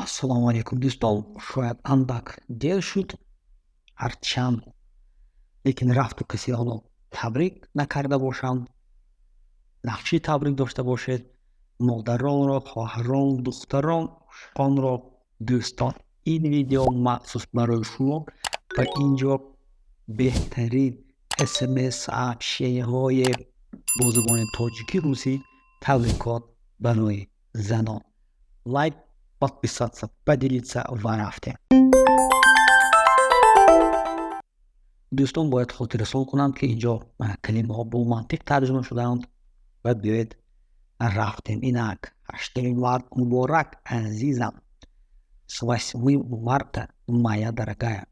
Ассалому алайкум, дӯстон. Шояд андак дер шуд, ҳарчанд, лекин рафту касе ҳоло табрик накарда бошам. Нақши табрик дошта бошед модаронро, хоҳарон, духтарон, ошиқонро. Дӯстон, ин видео махсус барои шумо ва инҷо беҳтарин СМС сообщения ҳои бо забони тоҷикӣ, русӣ, табрикот барои занон. Лайк, подписаться, поделиться ва рафтем. Дӯстон, бояд хотиррасон кунам, ки инҷо калимаҳо бо мантиқ тарҷума шудаанд. Ва биёед, рафтем. Инак: 8 март муборак, азизам! С 8 марта, моя дорогая!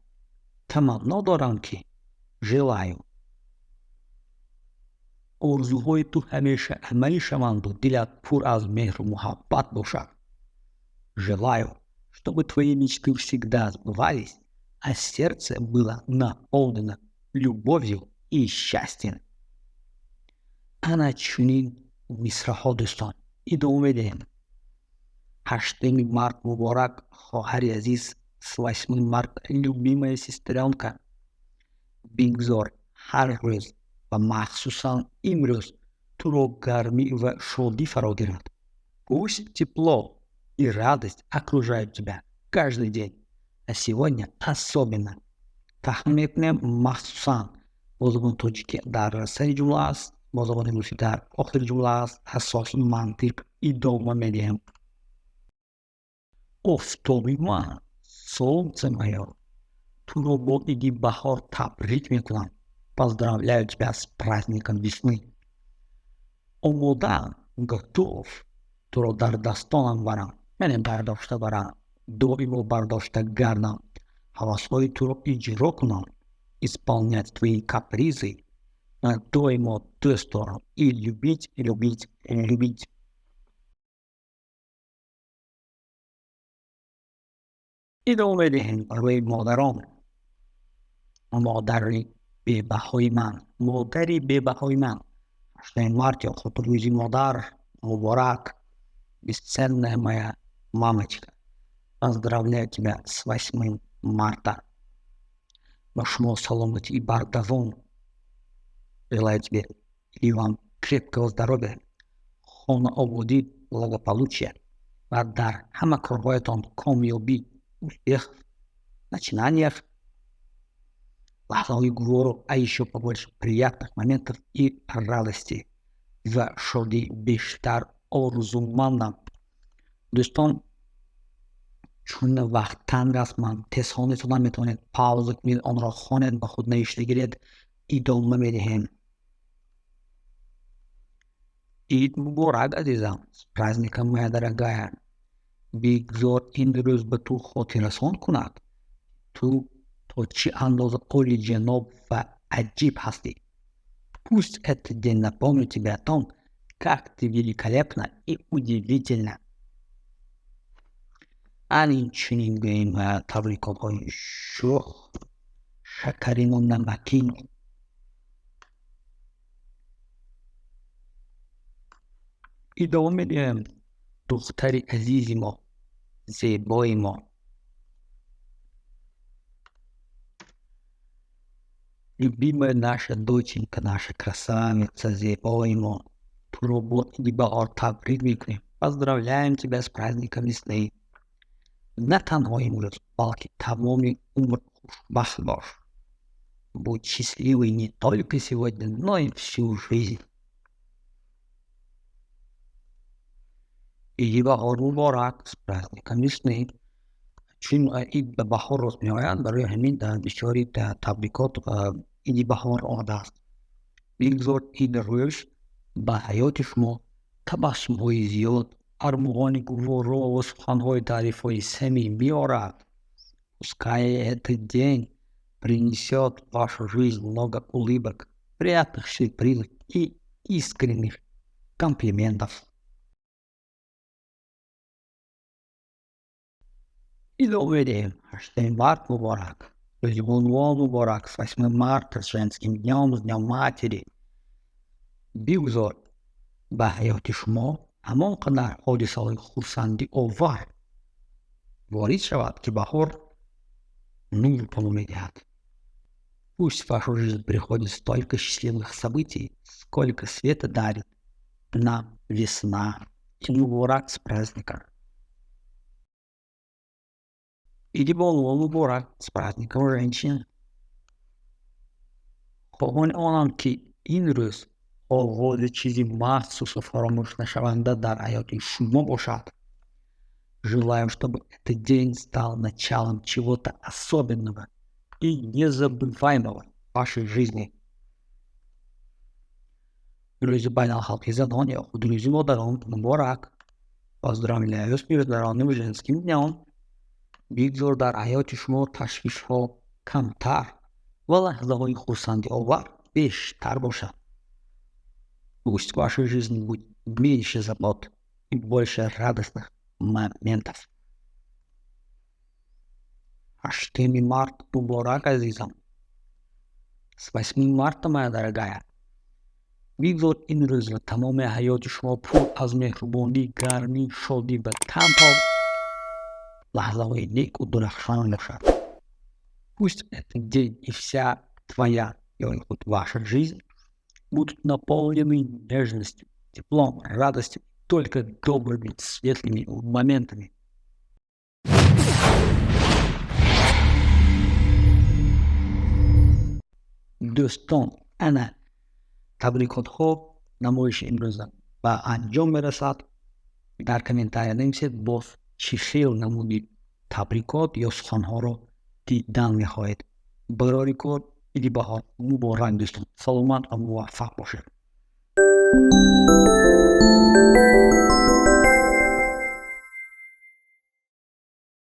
Таманно дорам, ки, желаю, орзуҳои ту ҳамеша амалӣ шаванду дилат пур аз меҳру муҳаббат бошад. Желаю, чтобы твои мечты всегда сбывались, а сердце было наполнено любовью и счастьем. Ана чунин мисраҳо. Дӯстон, идома медиҳем. 8 март муборак, хоҳари азиз! С 8 марта, любимая сестренка! Бигзор ҳар рӯз ва махсусан имрӯз туро гармӣ ва шодӣ фаро гирад. Пусть тепло и радость окружают тебя каждый день, а сегодня особенно. Тахмин мекунем, махсусан бо забони тоҷикӣ дар сари ҷумла аст, бо забони русӣ дар охири ҷумла аст. Асоси мантиқ идома медиҳем. Офтоби ман, солнце моё, туро бо иди баҳор табрик мекунам. Поздравляю тебя с праздником весны. Омодаам, готов, туро дар дастонам барам, яъне бардошта барам, доимо бардошта гардам, ҳавасҳои туро иҷро кунам, исполнять твои капризы, доимо дӯст дорам и любить, любить, любить. Идома медиҳем барои модарон. Модари бебаҳои ман, модари бебаҳои ман, 8 март ё худ Рӯзи модар муборак! Бесценная моя мамочка, поздравляю тебя с 8 марта. Ба шумо саломатии бардавом, желаю тебе и вам крепкого здоровья, хонаободӣ, благополучия ва дар ҳама корҳоятон комёбӣ, успех в начинаниях, лаҳзаҳои гуворо, а ещё побольше приятных моментов и радости ва шодии бештар орзумандам. Дӯстон, чун вақт танг аст, ман тез хонда, метавонед пауза кунед, онро хонед, ба худ навишта гиред. Идома медиҳем. Ид муборак, азизам! С праздником, моя дорогая! Бигзор ин рӯз ба ту хотиррасон кунад, ту то чӣ андоза олиҷаноб ва аҷиб ҳастӣ. Пусть этот день напомнит тебе о том, как ты великолепна и удивительна. Ан инчунин гӯем табрикотҳои шӯх, шакарину намакин. Идома медиҳем. Духтари азизи мо, зебои мо, любимая наша доченька, наша красавица, зебои мо, туро бо иди баҳор табрик мекунем. Поздравляем тебя с праздником весны. На танҳо имрӯз, балки тамоми умр хушбахт бош. Будь счастливой не только сегодня, но и всю жизнь. Иди баҳор муборак! С праздником весны. Чун ид ба баҳор рост меояд, барои ҳамин дар бисёри табрикот иди баҳор омадааст. Бигзор ин рӯз ба ҳаёти шумо табассумҳои зиёд, армуғони гуворо ва суханҳои таърифҳои самим биёрад. Пускай этот день принесет в вашу жизнь много улыбок, приятных сюрпризов и искренних комплиментов. Идома медиҳем. 8 март муборак, Рӯзи бонувон муборак! С 8 марта, с женским днём, с днём матери! Бигузор ба ҳаёти шумо ҳамон қадар ҳодисаҳои хурсандиовар ворид шавад, ки баҳор нур ба мо медиҳад. Пусть в вашу жизнь приходит столько счастливых событий, сколько света дарит нам весна. Муборак с праздником! Иди бонувон муборак, с праздником женщин! Хоҳони онам, ки ин рӯз оғози чизи махсусу фаромӯшнашаванда дар ҳаёти шумо бошад. Желаю, чтобы этот день стал началом чего-то особенного и незабываемого в вашей жизни. Рӯзи байналхалқии занон ё худ Рӯзи модарон муборак! Поздравляю с Международным женским днем! Бигзор дар ҳаёти шумо ташвишҳо камтар ва лаҳзаҳои хурсандиовар бештар бошад. Пусть в вашей жизни будет меньше забот и больше радостных моментов. 8 март муборак, азизам! С 8 марта, моя дорогая! Бигзор ин рӯз ва тамоми ҳаёти шумо пур аз меҳрубонӣ, гармӣ, шодӣ ва танҳо лаҳзаҳои неку дурахшон бошад. Пусть этот день и вся твоя ё худ ваша жизнь будут наполнены нежностью, теплом, радостью, только добрыми, светлыми моментами. Дӯстон, ана табрикотҳо намоиши имрӯза ба анҷом мерасад. Дар комментария нависед, боз чӣ хел намуди табрикот ё суханҳоро дидан мехоҳед. Барори кор, иди баҳор муборак, дӯстон, саломат ва муваффақ бошед.